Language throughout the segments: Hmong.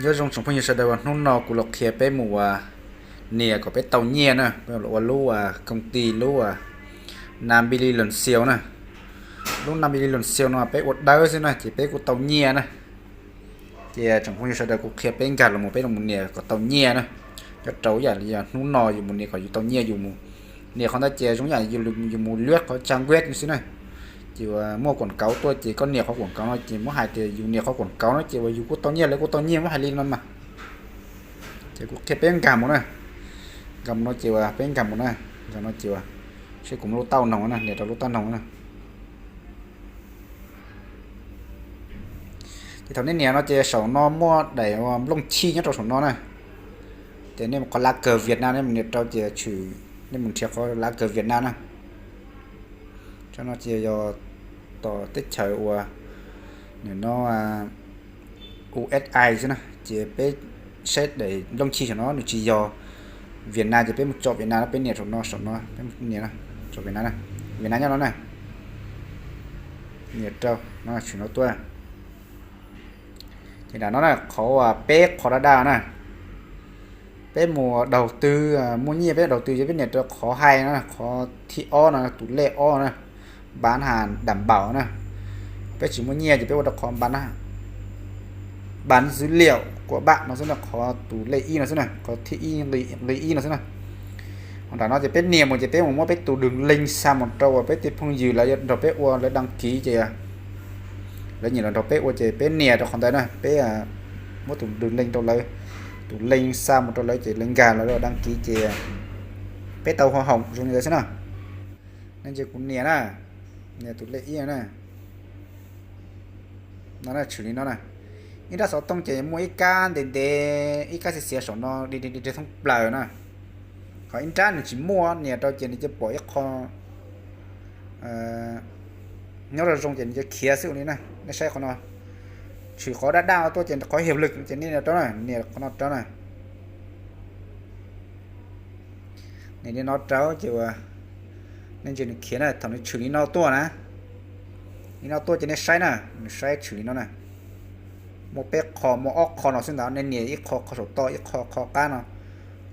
Nyob zoo tsoom phooj ywg sawv daws, hnub no kuv los qhia peb mus ua nias kom peb tau nyiaj na, peb los ua lub koom ti lub Nam Npi Li Loos Xios na. Lub Nam Npi Li Loos Xios no peb ua dawb xwb na ces peb kuj tau nyiaj na. Ces tsoom phooj ywg sawv daws kuv qhia peb nkag los mus peb los nias kom tau nyiaj na. Nyob rau yam li hnub no yus mus nias kom yus tau nyiaj, yus mus nias qhov ntawd ces zoo yam yus mus luab qhov trang web xwb na. Ces uas muaj quảng cáo tuaj ces koj nias qhov quảng cáo no ces muab hais tias yus nias qhov quảng cáo no ces uas yus kuj tau nyiaj, lawv kuj tau nyiaj, muab hais li no mas. Ces kuv qhia peb nkag mus na. Nkag mus no ces uas peb nkag mus na. Nkag no ces uas seb kuv muaj lub tauj noog na, nias rau lub tauj noog na. Ces thaum nej nias no ces saum no muaj daim nplooj chij nyob rau saum no na. Ces nej mus qhov lá cờ Việt Nam, nej mus nias rau ces tshwm, nej mus nrhiav qhov lá cờ Việt Nam na. Tso no ces yog tom teb chaws uas nim no U S A xwb na. Ces peb saib daim nplooj chij saum no nws tsis yog Việt Nam ces peb mus tso Việt Nam, peb nias saum no, saum no, peb nias tso Việt Nam na. Việt Nam nyob no na. Nias rau no, tshwm no tuaj. Ces nram no na, qhov peb qhov daj daj na, peb mus đầu tư, muaj nyiaj peb đầu tư ces peb nias rau qhov hais no, qhov thib ob no, tus lej ob na, bán hàng đảm bảo na. Peb tsis muaj nyiaj ces peb ua rau qhov bán dữ liệu của bạn no xwb na, qhov tus lej ib no xwb na, qhov thib ib nqi ib no xwb na. Ho nram no ces peb nias mus ces peb mus muab peb tus đường link xa mus rau uas peb tej phooj ywg lawv yuav nrog peb ua, lawv đăng ký ces lawv nyiam los nrog peb ua ces peb nias rau qhov ntawd na, peb muab tus đường link rau lawv, tus link xa mus rau lawv ces lawv nkag lawv đăng ký ces peb tau hoa hồng zoo li ntawd xwb na. Nej ntsia kuv nias na, nias tus lej ib na. No na, tshwm li no na. Ib nrab xov tooj ces muaj ib kab ntev ntev, ib kab xiav xiav saum no, di di thoob plaws na. Ho ib nrab nws tsis muaj, nias rau ces nws cia pom ib qho nyob zoo zoo ces nws cia khiav xwb ua li na. Nej saib qhov no, tshwm qhov daj daj tuaj ces qhov hiệp lực ces nej nias rau na, nias qhov no rau na. Nias li no rau ces uas nej ntsia nws khiav na, thaum nws tshwm li no tuaj na, li no tuaj ces nej saib na, nws saib tshwm li no na. Muaj peb qho, muaj ob qho no xwb ntag, nej nias ib qho, qho saum toj, ib qho, qho qab no,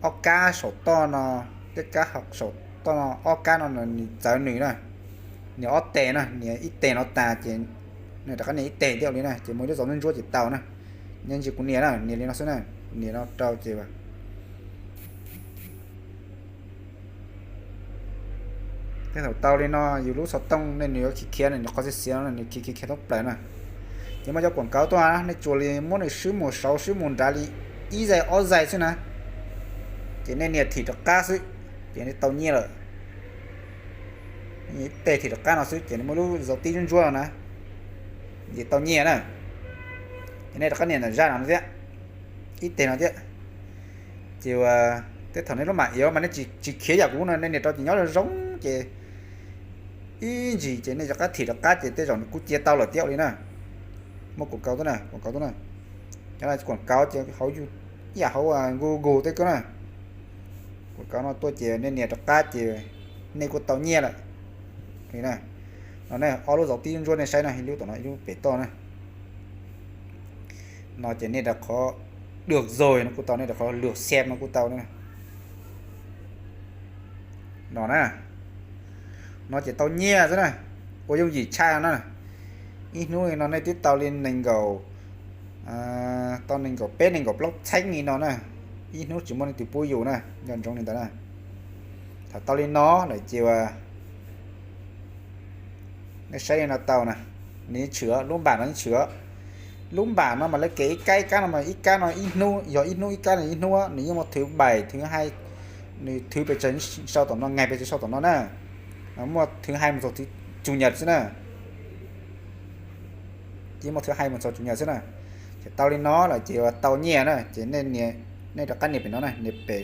ob kab saum toj no, tej kab saum toj no, ob kab no nws txawv nws na. Nias ob tes na, nias ib tes no tas ces nws rov qab nias ib tes thiab li na, ces muaj ib lub zov ntsuab ntsuab ces tau na. Nej ntsia kuv nias na, nias li no xwb na, nias no rau ces Tej thaum tau li no yus lub xov tooj ne nws yuav khiav khiav, nws qhov xiav xiav no nws khiav khiav khiav thoob plaws na. Ces muaj cov quảng cáo tuaj, nej tsuas li muab nws swb mus saud swb mus nrad li ib zaig ob zaig xwb na, ces nej nias thim rov qab xwb, ces nej tau nyiaj lawm. Ib teg thim rov qab no xwb ces nws muaj lub zov tib ntsuab ntsuab no na, ces tau nyiaj na. Ces nej rov qab nias ntawm zaj no thiab, ib teg no thiab. Ces tej thaum nej lub mam iv mas nej tsis khiav yam kuv no, nej nias rau ces nyob zoo zoo ces ib ntsis ces nej rov qab thim rov qab ces tej zaum nws kuj cia tau lawm thiab li na. Muaj quảng cáo tuaj na, quảng cáo tuaj na. Cov no quảng cáo ces hauv, ib yam hauv Google tej ko na. Quảng cáo no tuaj ces nej nias rov qab ces nej kuj tau nyiaj lawm. Li na, no ne, ob lub zov tib ntsuab nej saib na, ib lub tom no ib lub pem toj na. No ces nej rau qhov được rồi no kuj tau, nej rau qhov lượt xem no kuj tau na. No na, no ces tau nyiaj xwb na, ua yooj yim tshaj na. Ib hnub no nej twb tau li nees nkaum, tau nees nkaum peb nees nkaum plaub txheeb li no na. Ib hnub tsis muaj leej twg pub yus na, nco ntsoov li ntawd na. Thaum tau li no lawm ces nej saib li no tau na, nws yeej tshwm, lub npam no yeej tshwm. Lub npam no mas lawv kev ib kab ib kab no mas ib kab no ib hnub, yog ib hnub ib kab no ib hnub, nws yeej muaj thứ bảy, thứ hai, nws thứ bảy tuần sau tom no, ngày bảy tuần sau tom no na. Muaj thứ hai mus txog chủ nhật xwb na. Ces muaj thứ hai mus txog chủ nhật xwb na. Ces tau li no lawm ces tau nyiaj na, ces nej rov qab nias pem no na, nias pem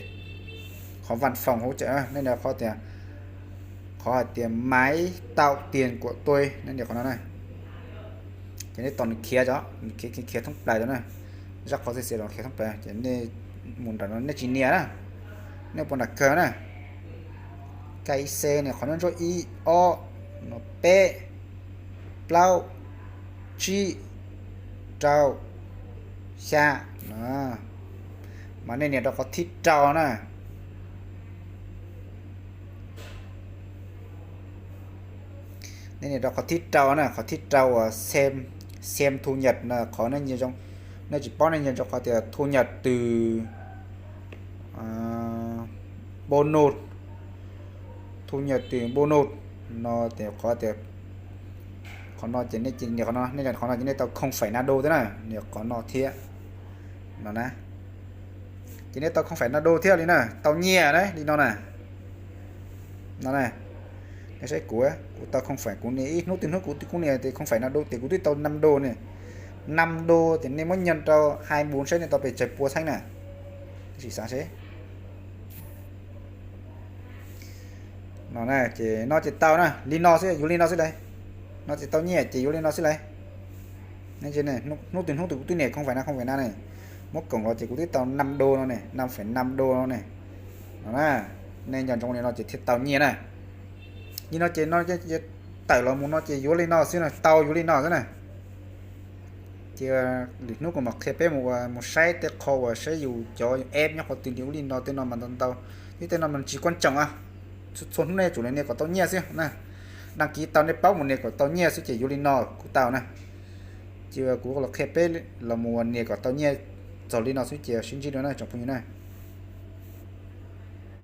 qhov văn phòng hỗ trợ na, nej nias qhov tias, qhov hais tias máy tạo tiền của tôi, nej nias qhov no na. Ces nej tos nws khiav, nws khiav khiav thoob plaws na, zaj qhov xiav xiav los khiav thoob plaws ces nej mus nram no nej tsis nias na, nej pua nram kawg na. Kab ib xe nias qhov ntsuab ntsuab, ib, ob, no peb, plaub, tsib, rau, xya, Mas nej nias rau qhov thib rau na. Nej nias rau qhov thib rau na, qhov thib rau uas xem, xem thu nhập no, qhov nej tsis paub nej nias rau qhov tias thu nhập từ bonus, thu nhập từ bonus no tias qhov tias, qhov no ces nej nias qhov no, nej nias qhov no ces nej tau không phẩy năm đô thiab na, nias qhov no thiab no na. Ces nej tau không phẩy năm đô thiab li na, tau nyiaj na li no na. No na, nej saib kuv, kuv tau không phẩy, kuv nias ib hnub twg hnub kuv twb kuv nias tias không phẩy năm đô ces kuv twb tau năm đô ne. Năm đô ces nej muab nhân rau hai bốn saib nej tau pes tsawg pua xeeb na. Sim xav seb. No na, ces no ces tau na, li no xwb, yuav li no xwb lauj. No ces tau nyiaj ces yuav li no xwb lauj. Hnub twg hnub twg kuv twb nias không phẩy năm, không phẩy năm ne, muab cộng los ces kuv twb tau năm đô no ne, năm phẩy năm đô no ne. No na, nej nco ntsoov li no ces thiaj tau nyiaj na. Li no ces no tawm los mus no ces yuav li no xwb na, tau yuav li no xwb na. Ces lwm hnub kuv mam qhia peb mus ua, mus saib tej qho uas saib yus cov app nyob qhov twg li ub li no, tej no mas ntau ntau, thiab tej no mas tsis quan trọng a. Txhua hnub nej yuav tsum nias kom tau nyiaj xwb na. Đăng ký tau nej paub mus nias kom tau nyiaj xwb ces yuav li no kuj tau na. Ces kuv los qhia peb los mus nias kom tau nyiaj txog li no xwb ces sib ntsib dua na tsoom phooj ywg na.